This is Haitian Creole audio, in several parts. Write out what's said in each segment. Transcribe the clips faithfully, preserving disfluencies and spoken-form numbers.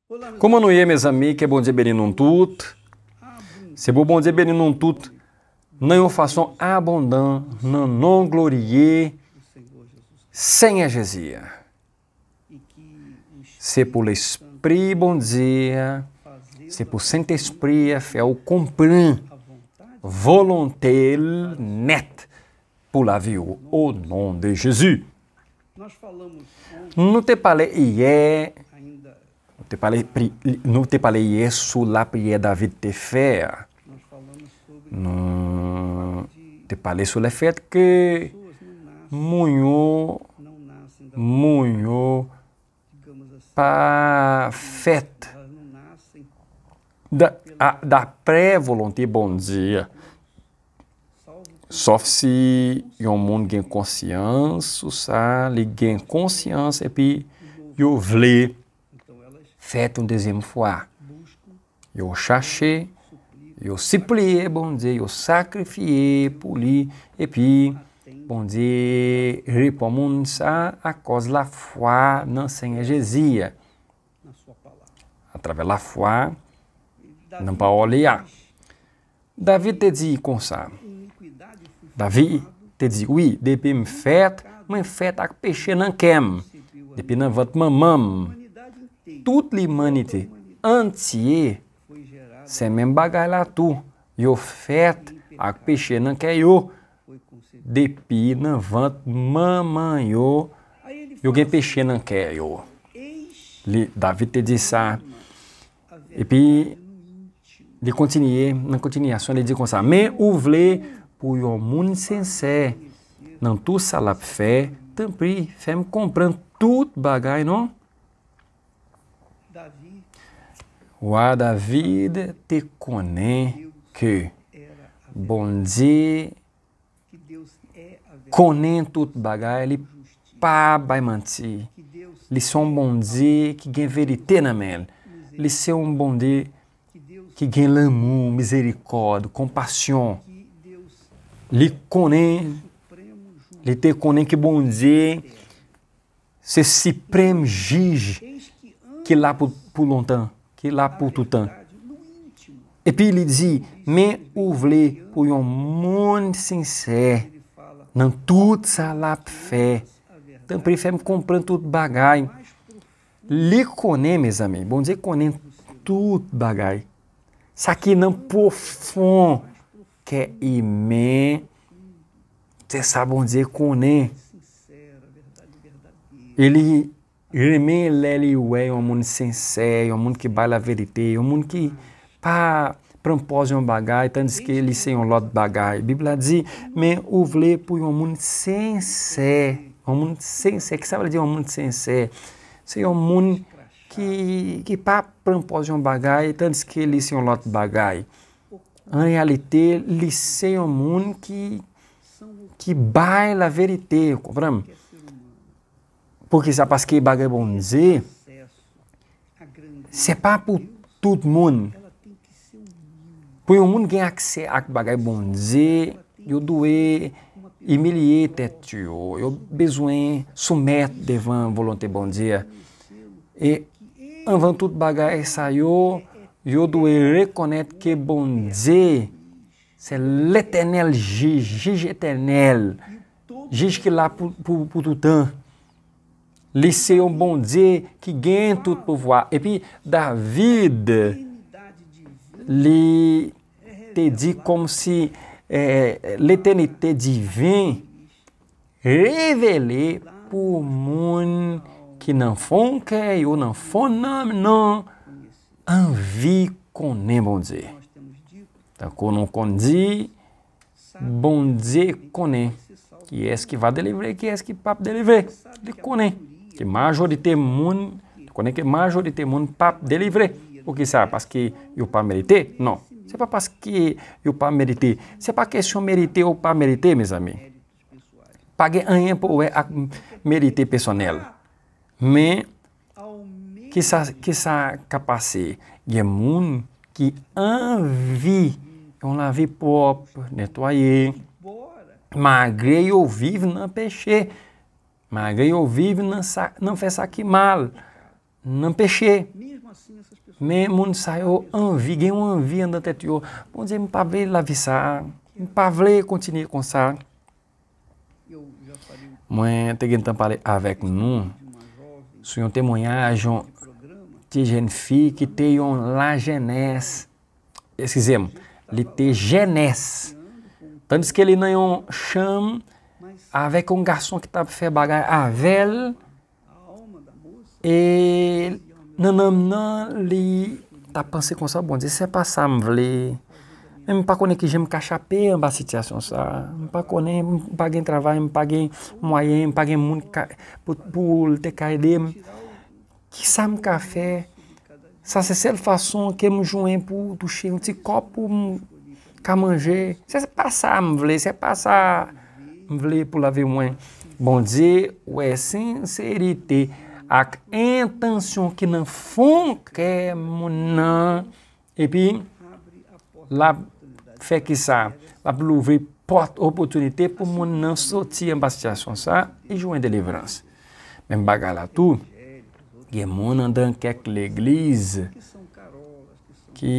Kòman nou ye, mezanmi? Ke Bondye beni nou tout. Se pou Bondye beni nou tout nan yon fason abondan, nan non gloriye Senyè Jezi a. Se pou Lespri Bondye a, se pou Sentespri a fè w konprann volonte l nèt pou lavi w, o non de Jezi. Nou te pale yè, nou te pale pri-, nou te pale yè sou lapriyè David te fè a. Nou te pale sou lefèt ke moun yo, moun yo pa fèt da-, a, daprè volonte Bondye. Sòf si yon moun gen konsyans sou sa, li gen konsyans epi yo vle fèt yon dezyèm fwa. Yo chache, yo sipliye Bondye, yo sakrifye pou li, epi Bondye reponn moun sa akòz lafwa nan Senyè Jezi a. Atravè lafwa nan pawòl li a. David te di konsa, David te di, wi, depi m fèt, mwen fèt ak peche nan kè m. Depi nan vant manman m, tout limanite antye, se menm bagay la tou. Yo fèt ak peche nan kè yo. Depi nan vant manman yo, yo gen peche nan kè yo. Li, David te di sa. Epi, li kontinye, nan kontinyasyon, li di konsa, men ou vle pou yon moun sensè nan tou sa l ap fè, tanpri, fè m konprann tout bagay, non? Wa David te konnen ke Bondye konnen tout bagay, li pa bay manti. Li se yon Bondye ki gen verite nan men l. Li se yon Bondye ki gen lanmou, mizerikòd, konpasyon. Li konnen, li te konnen ke Bondye se siprèm jij ki la pou, pou lontan, ki la pou toutan. Epi li di, men ou vle pou yon moun sensè nan tout sa l ap fè. Tanpri, fè m konprann tout bagay. Li konnen, mezanmi, Bondye konnen tout bagay. Sa ki nan pwofon kè imen, se sa Bondye konnen. E li renmen lè li wè yon moun sensè, yon moun ki bay laverite, yon moun ki pa pran pòz yon bagay, tandiske li se yon lòt bagay. Bib la di, men ou vle pou yon moun sensè, yon moun sensè, ki sa vle di yon moun sensè? Se yon moun ki, ki pa pran pòz yon bagay, tandiske li se yon lòt bagay. An reyalite, li se yon moun ki, ki bay laverite, ou konprann? Poukisa? Paske bagay Bondye, se pa pou tout moun. Pou yon moun gen aksè ak bagay Bondye, yo dwe imilye tèt yo, yo bezwen soumèt devan volonte Bondye a. E anvan tout bagay sa yo, yo dwe rekonèt ke Bondye se Letènèl jij, jij etènèl, jij ki la pou, pou, pou toutan. Li se yon Bondye ki gen tout pouvwa. Epi David, li te di kòmsi, eh, letènite diven revele pou moun ki nan fon kè yo, nan fon nanm nan, anvi konnen Bondye. Tankou nou konn di, Bondye konnen kiyès ki va delivre, kiyès ki p ap delivre. Li konnen ke majorite moun, li konnen ke majorite moun p ap delivre. Poukisa? Paske yo pa merite? Non. Se pa paske yo pa merite. Se pa kesyon merite ou pa merite, mezanmi. Pa gen anyen pou wè ak merite pèsonèl. Men, kisa, kisa ka pase? Gen moun ki anvi yon lavi pwòp, netwaye, malgre yo viv nan peche, malgre yo viv nan sa, nan fè sa ki mal, nan peche. Men moun sa yo anvi, gen yon anvi anndan tèt yo. Bondye, m pa vle lavi sa a. M pa vle kontinye konsa. Mwen te gentan pale avèk nou sou yon temwayaj yon ti jèn fi ki te yon lajènès, eskize m, li te jènès. Tandiske li nan yon chanm avèk yon gason ki t ap fè bagay avè l, e nan nanm nan, li t ap panse konsa, Bondye, se pa sa m vle. Men m pa konnen kijan m ka chape anba sitiyasyon sa a. M pa konnen, m pa gen travay, m pa gen mwayen, m pa gen moun ka, pou, pou l te ka ede m. Kisa m ka fè? Sa se sèl fason ke m jwenn pou touche yon ti kòb pou m ka manje. Se pa sa m vle, se pa sa m vle pou lavi mwen. Bondye wè senserite ak entansyon ki nan fon kè moun nan. Epi, l ap fè kisa? L ap louvri pòt opòtinite pou moun nan soti anba sitiyasyon sa a e jwenn delivrans. Menm bagay la tou, gen moun anndan kèk legliz ki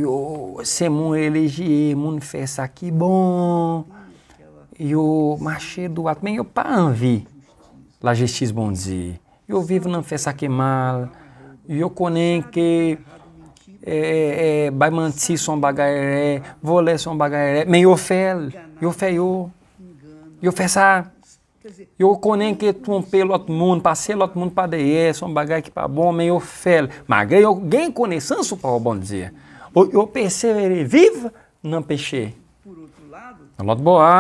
yo se moun relijye, moun fè sa ki bon, yo mache dwat, men yo pa anvi lajistis Bondye. Yo viv nan fè sa ki mal. Yo konnen ke, e, e, e, bay manti se yon bagay rè, vòlè se yon bagay rè, men yo fè l. Yo fè yo. Yo fè sa. Yo konnen ke twonpe lòt moun, pase lòt moun pa dèyè, se yon bagay ki pa bon, men yo fè l. Malgre yo gen konesans sou pawòl Bondye, yo, yo pesevere viv nan peche. Nan lòt bò a,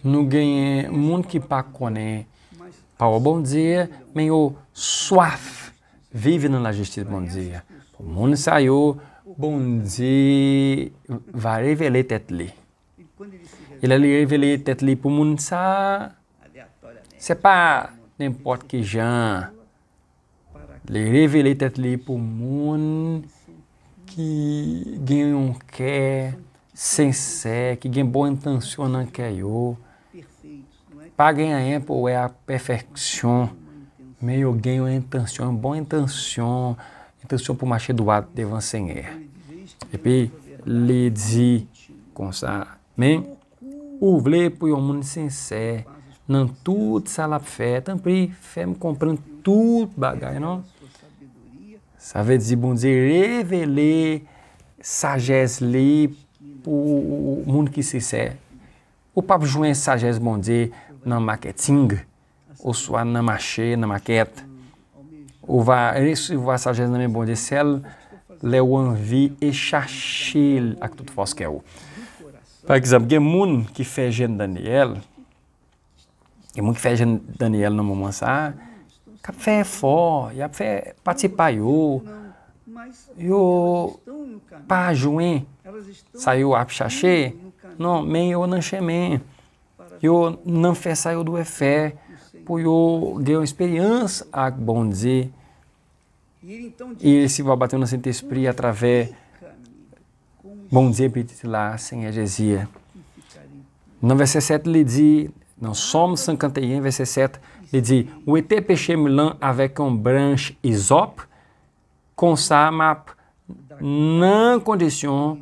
nou genyen moun ki pa konnen pawòl Bondye, men yo swaf viv nan lajistis Bondye. Pou moun sa yo, Bondye va revele tèt li. E lè li revele tèt li pou moun sa a, se pa nenpòt ki jan. Li revele tèt li pou moun ki gen yon kè sensè, ki gen bon entansyon nan kè yo. Pa gen anyen pou wè ak pèfèksyon, men yo gen yon entansyon, yon bon entansyon, entansyon pou mache dwat devan Senyè. Epi, li di konsa, men, ou vle pou yon moun sensè nan tout sa l ap fè, tanpri, fè m konprann tout bagay, non? Sa vle di Bondye revele sajès li pou moun ki sensè. Ou p ap jwenn sajès Bondye nan maketing, oswa nan mache, nan makèt. Ou va resevwa sajès nan men Bondye sèl lè w anvi e chache l ak tout fòs kè w. Pa egzanp, gen moun ki fè jèn Danyèl, gen moun ki fè jèn Danyèl nan moman sa a, k ap fè efò, y ap fè pati pa yo, yo pa jwenn sa yo ap chache, non, men yo nan chemen. Yo nan fè sa yo dwe fè pou yo gen yon esperyans ak Bondye. E resevwa batem nan Sentespri atravè Bondye Pitit la, Senyè Jezi. Nan vèsè sèt, li di, nan Sòm senkanteyen, vèsè sèt, li di, wete peche m lan avèk yon branch izòp, konsa m ap nan kondisyon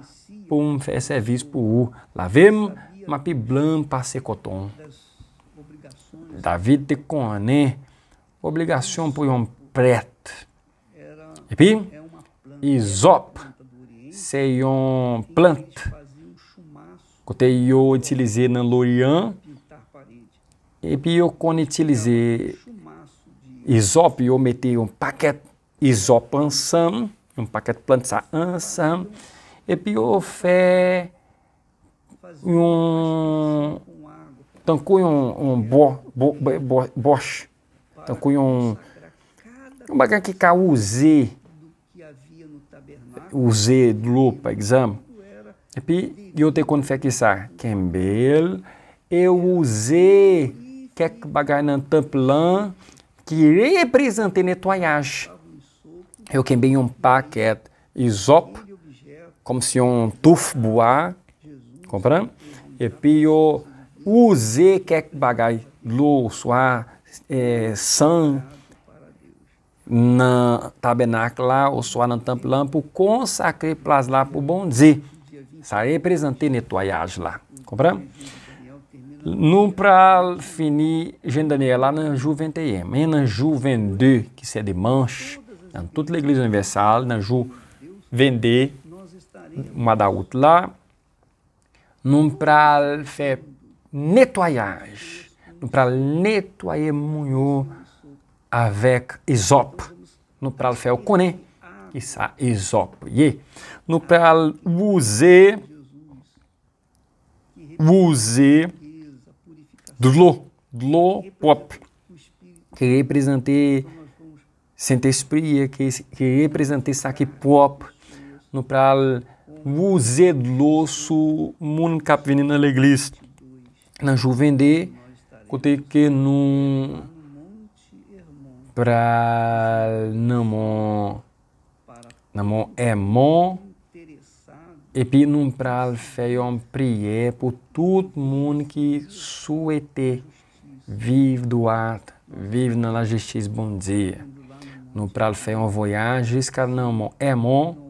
pou m fè sèvis pou ou. Lave m, m ap pi blan pase koton. David te konnen obligasyon pou yon prèt. Epi, izòp, se yon plant kote yo itilize nan Loryan. Epi yo konn itilize izòp, yo mete yon pakèt izòp ansanm, yon pakèt plant sa ansanm, epi yo fè yon, tankou yon, yon bò-, bò-, bò-, bò-, bòch, tankou yon, yon bagay ki ka wouze, wouze dlo, pa egzanp. Epi, yo te konn fè ki sa? Kenbe l e wouze kèk bagay nan tanp lan ki reprezante netwayaj. Yo kenbe yon pakèt izòp, kòmsi yon touf bwa, konprann? Epi yo wouze kèk bagay, dlo, swa, e, san, nan tabènak la oswa nan tanp lan pou konsakre plas la pou Bondye. Sa reprezante netwayaj la. Konprann? Nou pral fini jèn dènye la nan jou venteyen, men nan jou vennde, ki se dimanch, nan tout legliz inivèsal, nan jou vennde mwa dawout la, nou pral fè netwayaj. Nou pral netwaye moun yo avèk izòp. Nou pral fè yo konnen ki sa izòp ye. Nou pral wouze, wouze dlo, dlo pwòp, ki reprezante Sentespri ye, ki, ki reprezante sa ki pwòp. Nou pral wouze dlo sou moun k ap vini nan legliz nan jou vennde, kote ke nou pral nan mon, nan mon Èmon, epi nou pral fè yon priyè pou tout moun ki swete viv dwat, viv nan lajistis Bondye. Nou pral fè yon vwayaj jiska nan mon Èmon.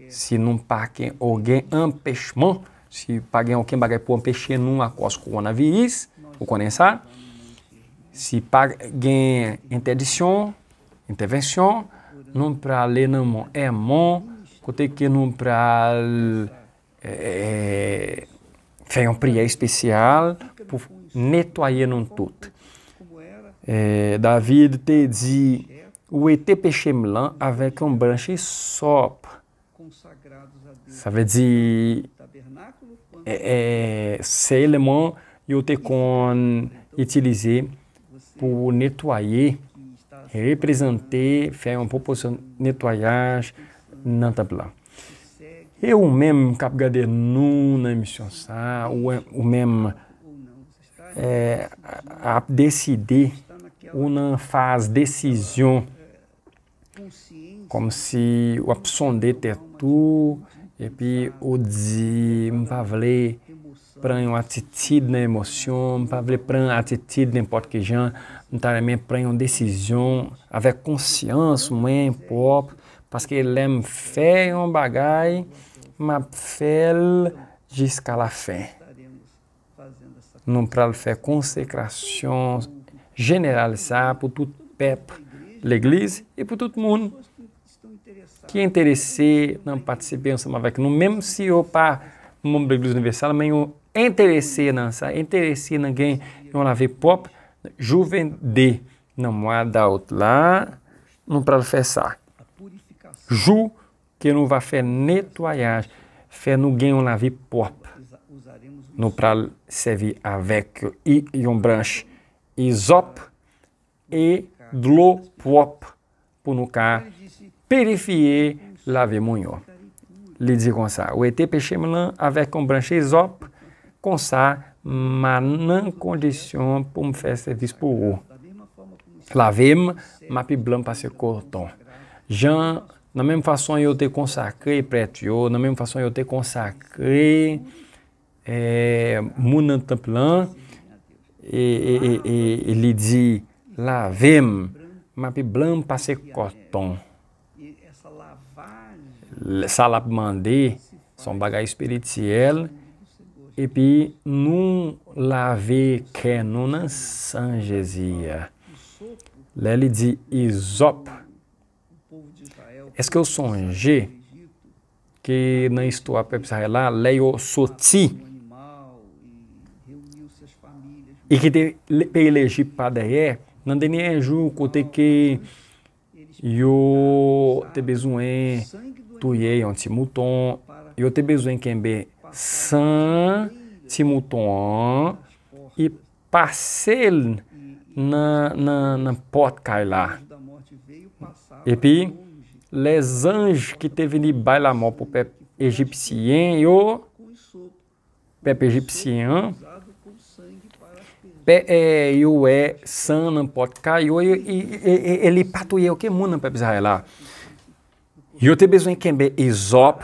Si nou pa gen okenn anpèchman, si pa gen okenn bagay pou anpeche nou akòz kowonaviris, ou konnen sa. Si pa gen entèdiksyon, entèvansyon, nou prale nan mon Èmon, kote ke nou pral, eh, fè yon priyè espesyal pou netwaye nou tout. Eh, David te di, "Wete peche m lan avèk yon branch izòp." Sa vle di, eh, eh, se eleman yo te konn itilize pou netwaye, reprezante, fè yon pwopozisyon netwayaj nan tanp lan. E ou menm k ap gade nou nan emisyon sa, ou, ou menm, eh, ap deside, ou nan faz desizyon, kòmsi w ap sonde tèt ou, epi ou di, "M pa vle pran yon atitid nan emosyon, m pa vle pran atitid nenpòt ki jan, m ta renmen pran yon desizyon avèk konsyans mwen pwòp, paske lè m fè yon bagay, m ap fè l jiska lafen." Nou pral fè konsekrasyon jeneral sa a pou tout pèp, legliz, e pou tout moun ki enterese nan patisipe ansanm avèk nou, menm si yo pa manm Legliz Inivèsal, men yo enterese nan sa, enterese nan gen yon lavi pwòp. Jou vennde nan mwa dawout la, nou pral fè sa. Jou ke nou va fè netwayaj, fè nou gen yon lavi pwòp. Nou pral sèvi avèk i-, yon branch izòp e dlo pwòp pou nou ka pirifye lavi moun yo. Li di konsa, "Wete peche m lan avèk yon branch izòp, konsa m a nan kondisyon pou m fè sèvis pou ou. Lave m, m a pi blan pase koton." Jan, nan menm fason yo te konsakre prèt yo, nan menm fason yo te konsakre, eh, moun nan tanp lan, e, e, e, e, e li di, "Lave m, m a pi blan pase koton." L-, sa l ap mande, se yon bagay espirityèl, epi nou lave kè nou nan san Jezi a. Lè li di izòp, èske w sonje ke nan istwa pèp Izrayèl la, lè yo soti e kite le-, peyi Lejip pa dèyè, nan dènye jou kote ke yo te bezwen touye yon ti mouton, yo te bezwen kenbe san ti mouton an e pase l nan, nan, nan pòt kay la. Epi, lè zanj ki te vini bay lamò pou pèp ejipsyen yo, pèp ejipsyen an, pè, e, yo wè san nan pòt kay yo, e, e, e, e, e li pa touye okenn moun nan pèp Izrayèl la. Yo te bezwen kenbe izòp,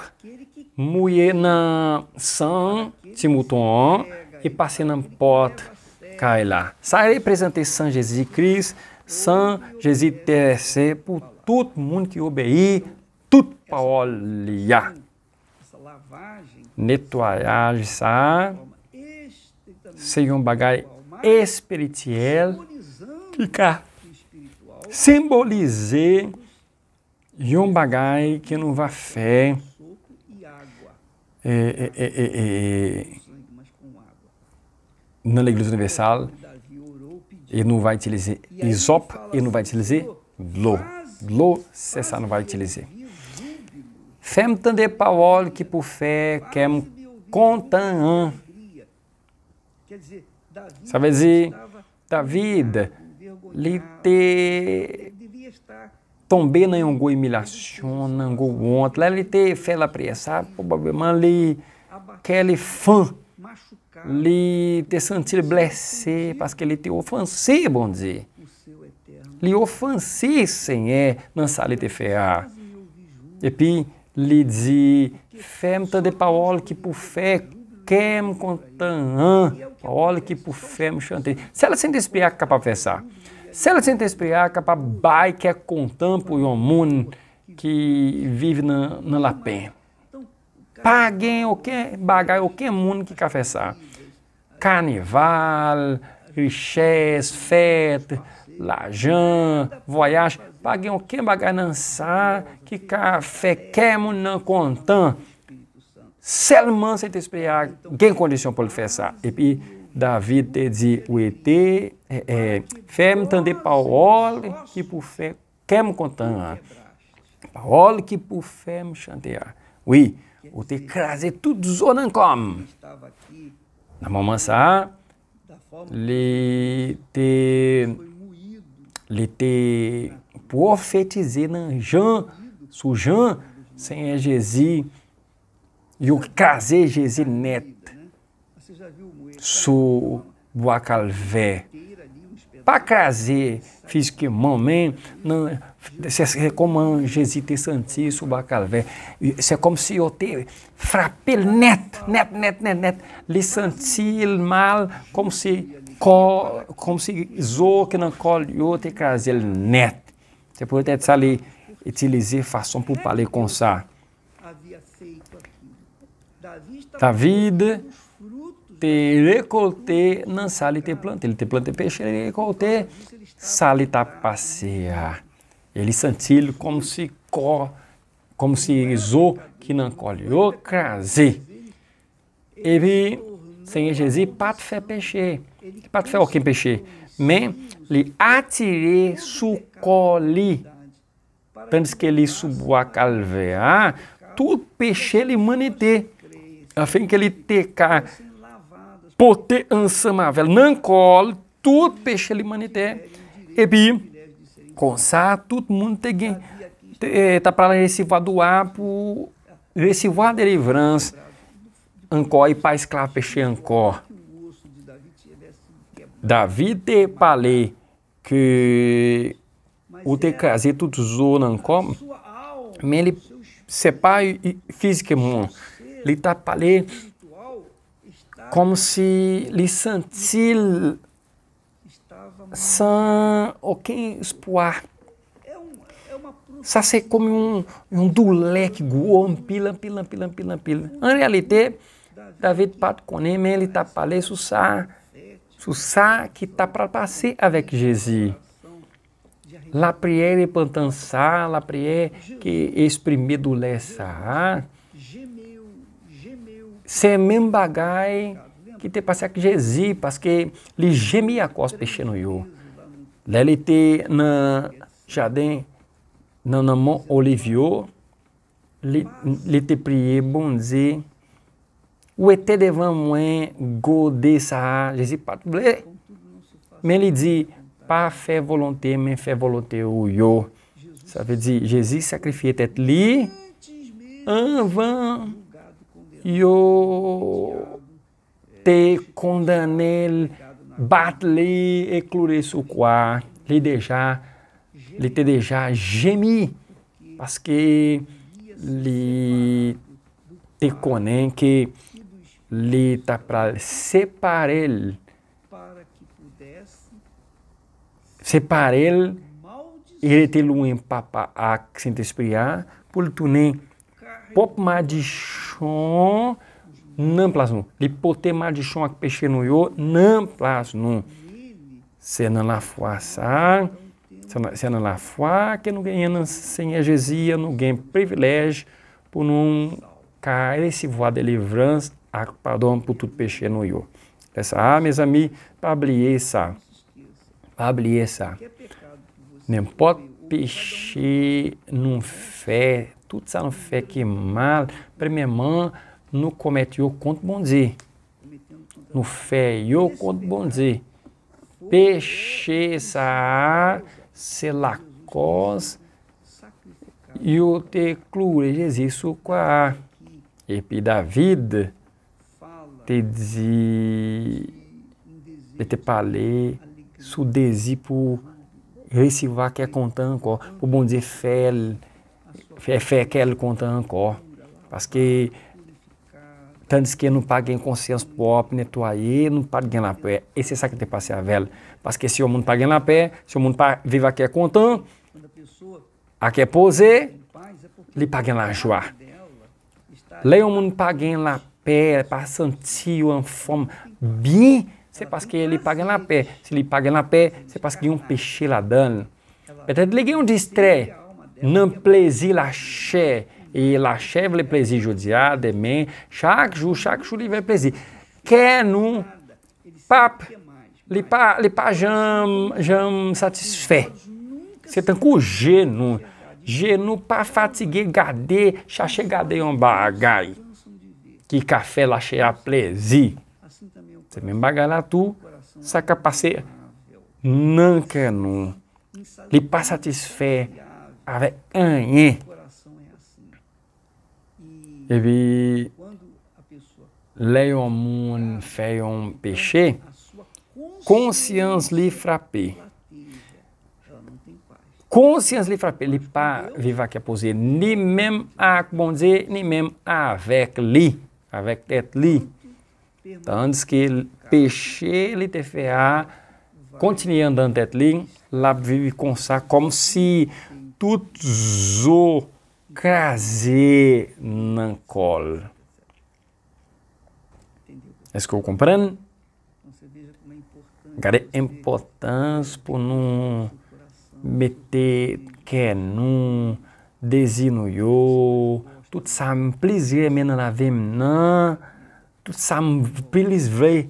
mouye nan san ti mouton an, e pase nan pòt kay la. Sa reprezante san Jezi Kris, San Jezi te vèse pou tout moun ki obeyi tout pawòl li a. Netwayaj sa a se yon bagay espirityèl ki ka senbolize yon bagay ke nou va fè e, e, e, e, e, nan Legliz Inivèsal, e nou va itilize izòp, e nou va itilize dlo. Dlo, se sa nou va itilize. Fè m tande pawòl ki pou fè kè m kontan an. Sa vle di, David, li te tonbe nan yon gwo imilyasyon, nan gwo wont. Lè li te fè lapriyè sa, pwobableman li, kè li fan. Li te santi l blese paske li te ofanse Bondye. Li ofanse Senyè nan sa li te fè a. Epi, li di, fè m tande pawòl ki pou fè kè m kontan an, pawòl ki pou fè m chante. Sèl Sentespri a k kapab fè sa. Sèl Sentespri a kapab bay kè kontan pou yon moun ki viv nan, nan lapenn. Pa gen okenn bagay, okenn moun ki ka fè sa. Kanival, richès, fèt, lajan, vwayaj, pa gen okenn bagay nan sa ki ka fè kè moun nan kontan. Sèlman Sentespri a gen kondisyon pou l fè sa. Epi David te di, rete, e, e, fè m tande pawòl ki pou fè kè m kontan an. Pawòl ki pou fè m chante a. Wi, ou te kraze tout zo nan kò m. Nan moman sa a, li te, li te pwofetize nan Jan, sou Jan, Senyè Jezi, yo kraze Jezi nèt sou bwa Kalvè. Pa kraze fizikman, men nan, se, se kòman Jezi te santi sou bwa Kalvè. Se kòmsi yo te frape l nèt, nèt, nèt, nèt, nèt. Li santi l mal, kòmsi kò, kòmsi zo ki nan kò l yo te kraze l nèt. Se poutèt sa li itilize fason pou pale konsa. David te rekolte nan sa li te plante. Li te plante peche, li rekolte sa li t ap pase a. E li santi l kòmsi kò, kòmsi zo ki nan kò l yo kraze. Epi, Senyè Jezi pa t fè peche, li pa t fè okenn peche, men li atire sou kò li, tandiske li sou bwa Kalvè a, tout peche limanite, afenke li te ka pote ansanm avè l nan kò l tout peche limanite. Epi, konsa, tout moun te gen, te, eh, ta pral resevwa dwa pou resevwa delivrans ankò, e pa esklav peche ankò. David te pale ke ou te kraze tout zo nan kò m, men li, se pa i, i, fizikman. Li t ap pale kòmsi li santi l san okenn espwa. Sa se kòm yon, yon doulè ki gwo anpil, anpil, anpil, anpil, anpil. An reyalite, David pa t konnen, men li t ap pale sou sa, sou sa ki ta pral pase avèk Jezi. Lapriyè repantans sa, lapriyè ki eksprime doulè sa, se menm bagay ki te pase ak Jezi, paske li jemi akòz peche nou yo. Lè li te nan jaden, nan, nan Mont Oliv yo, li, li te priye Bondye, wete devan mwen gode sa a. Jezi pa t vle, men li di, pa fè volonte, men fè volonte ou yo. Sa vle di, Jezi sakrifye tèt li anvan yo te kondannen l, bat li e kloure sou kwa. Li deja, li te deja jemi, paske li te konnen ke li ta pral separe l separe l, e rete lwen Papa ak Sentespri a, pou l tounen pwòp madichon nan plas nou. Li pote madichon ak peche nou yo nan plas nou. Se nan lafwa sa, se nan, se nan lafwa ke nou genyen nan Senyè Jezi a, nou gen privilèj pou nou ka resevwa delivrans ak padon pou tout peche nou yo. Lè sa a, mezanmi, pa bliye sa. Pa bliye sa. Nenpòt peche nou fè, tout sa nou fè ki mal, premyèman, nou komèt yo kont Bondye. Nou fè yo kont Bondye. Peche sa a, se lakòz yo te kloure Jezi sou kwa a. Epi David te di, li te pale sou dezi pou resevwa kè kontan ankò, pou Bondye fè l, fè, fè kè l kontan ankò. Paske, tandiske nou pa gen konsyans pwòp, netwaye, nou pa t gen lapè. E se sa ki te pase avè l. Paske si yon moun pa gen lapè, si yon moun pa viv ak kè kontan, ak kè poze, li pa gen lajwa. Lè yon moun pa gen lapè, pa santi yo anfòm byen, se paske li pa gen lapè. Si li pa gen lapè, se paske gen yon peche ladan l. Petèt li gen yon distrè nan plezi lachè. E lachè vle plezi jodi a, demen, chak jou, chak jou li vle plezi. Kè nou p ap, li pa, li pa janm, janm satisfè. Se tankou je nou. Je nou pa fatige gade, chache gade yon bagay ki ka fè lachè a plezi. Se menm bagay la tou, sa ka pase nan kè nou. Li pa satisfè avèk anyen. Epi, lè yon moun fè yon peche, konsyans li frape. Konsyans li frape, li pa viv ak kè poze, ni menm ak Bondye, ni menm avèk li, avèk tèt li. Tandiske peche li te fè a kontinye anndan tèt li, l ap viv konsa, kòmsi tout zo kraze nan kò l. Èske w konprann? Gade enpòtans pou nou mete kè nou, dezi nou yo, tout sa m plis renmen nan lavi m nan, tout sa m plis vle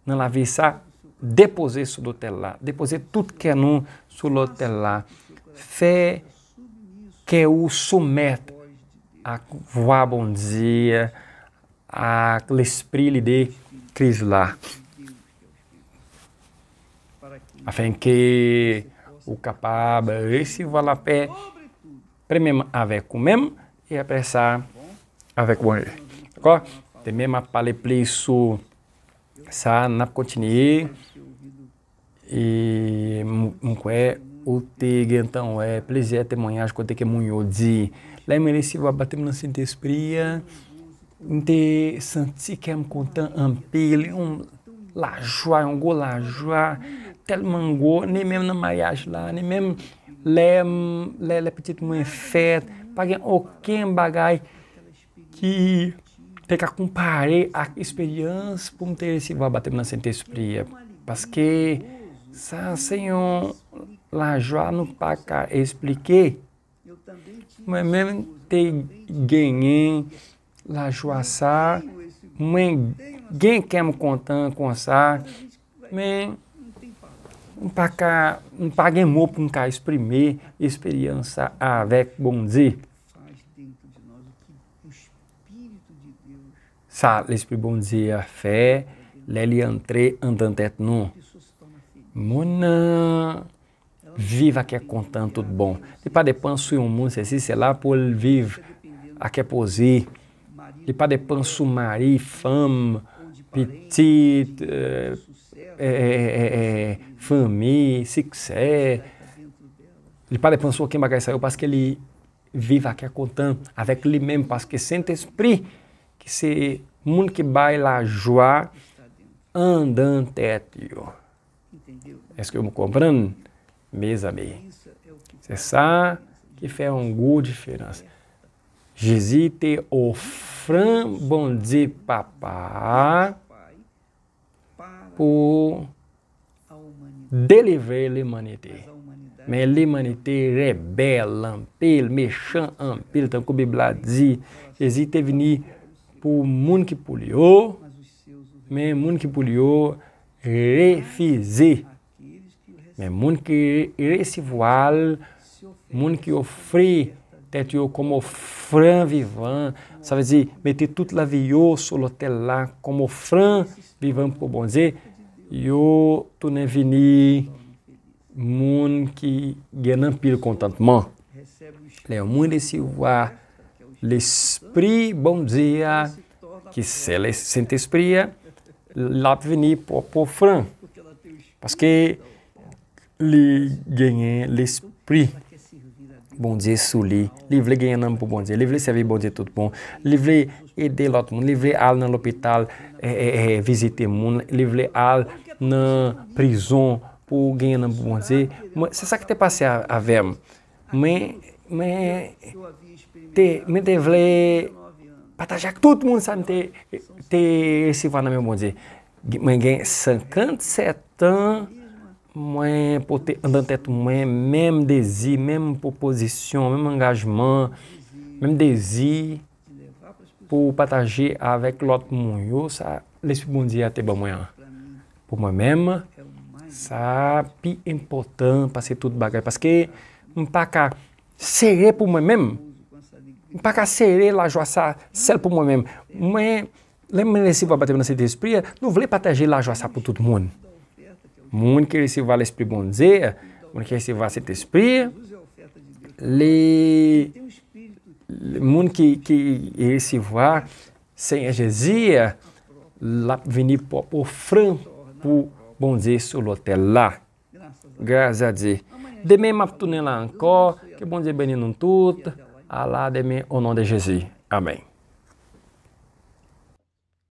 nan lavi sa, depoze sou lotèl la. Depoze tout kè nou sou lotèl la. Fè kè ou soumèt ak vwa Bondye, ak lespri lide Kris la. Afenke ou kapab resevwa lapè, premyèman avèk ou menm, e apre sa, avèk Bondye. Dakò? Demen, m ap pale plis sou sa, n ap kontinye. E m, m kwè ou te gentan wè plizyè temwayaj kote ke moun yo di, lè m resevwa batèm nan Sentespri a, m te santi kè m kontan anpil, yon lajwa, yon gwo lajwa, tèlman gwo, ni menm nan maryaj la, ni menm lè m, lè, lè pitit mwen fèt, pa gen okenn bagay ki te ka konpare ak esperyans pou m te resevwa batèm nan Sentespri a. Paske sa se yon lajwa nou pa ka esplike. Mwen menm te genyen lajwa sa, mwen gen kè m kontan konsa, men m pa ka, m pa gen mo pou m ka eksprime esperyans sa avèk Bondye. Sa Lespri Bondye a fè lè li antre anndan tèt nou. Moun nan viv ak kè kontan tout bon. Li pa depann sou yon moun, sesi, sela pou l viv ak kè poze. Li pa depann sou mari, fanm, pitit, eh, eh, eh, eh, eh, fanmi, siksè. Li pa depann sou okenn bagay sa yo paske li viv ak kè kontan avèk li menm, paske Sentespri, ki se moun ki bay lajwa anndan tèt yo. Èske w konprann? Mezanmi, se sa ki fè yon gwo diferans. Jezi te ofrann Bondye Papa a pou delivre limanite. Men limanite rebèl anpil, mechan anpil, tankou Bib la di, Jezi te vini pou moun ki pou li yo, men moun ki pou li yo refize. Men moun ki resevwa l, moun ki ofri tèt yo kòm ofrann vivan, sa vle di mete tout lavi yo sou lotèl la kòm ofrann vivan pou Bondye, yo tounen vini moun ki gen anpil kontantman. Lè yon moun resevwa Lespri Bondye a, ki se Sentespri a, l ap vini pwòp ofrann. Paske li genyen Lespri Bondye sou li. Li vle genyen nanm pou Bondye. Li vle sèvi Bondye tout bon. Li vle ede lòt moun. Li vle al nan lopital, e, e, e, vizite moun. Li vle al nan prizon pou genyen nanm pou Bondye. Mwen, se sa ki te pase a- avè m. Mwen, mwen te, mwen te vle pataje ak tout moun sa m te, te resevwa nan men Bondye. Mwen gen senkannsèt an, mwen pote anndan tèt mwen menm dezi, menm pwopozisyon, menm angajman, menm dezi pou pataje avèk lòt moun yo, sa Lespri Bondye a te ban mwen an. Pou mwen menm, sa pi enpòtan pase tout bagay, paske m pa ka sere pou mwen menm. M pa ka sere lajwa sa sèl pou mwen menm. Mwen, lè mwen resevwa batèm nan Sentespri a, nou vle pataje lajwa sa pou tout moun. Moun ki resevwa Lespri Bondye, moun ki resevwa Sentespri, li, li moun ki, ki resevwa Senyè Jezi, l ap vini pwòp ofrann pou Bondye sou lotèl la. Gras a Dye. Demen m ap tounen la ankò. Ke Bondye beni nou tout. A la demen, o non de Jezi. Amèn.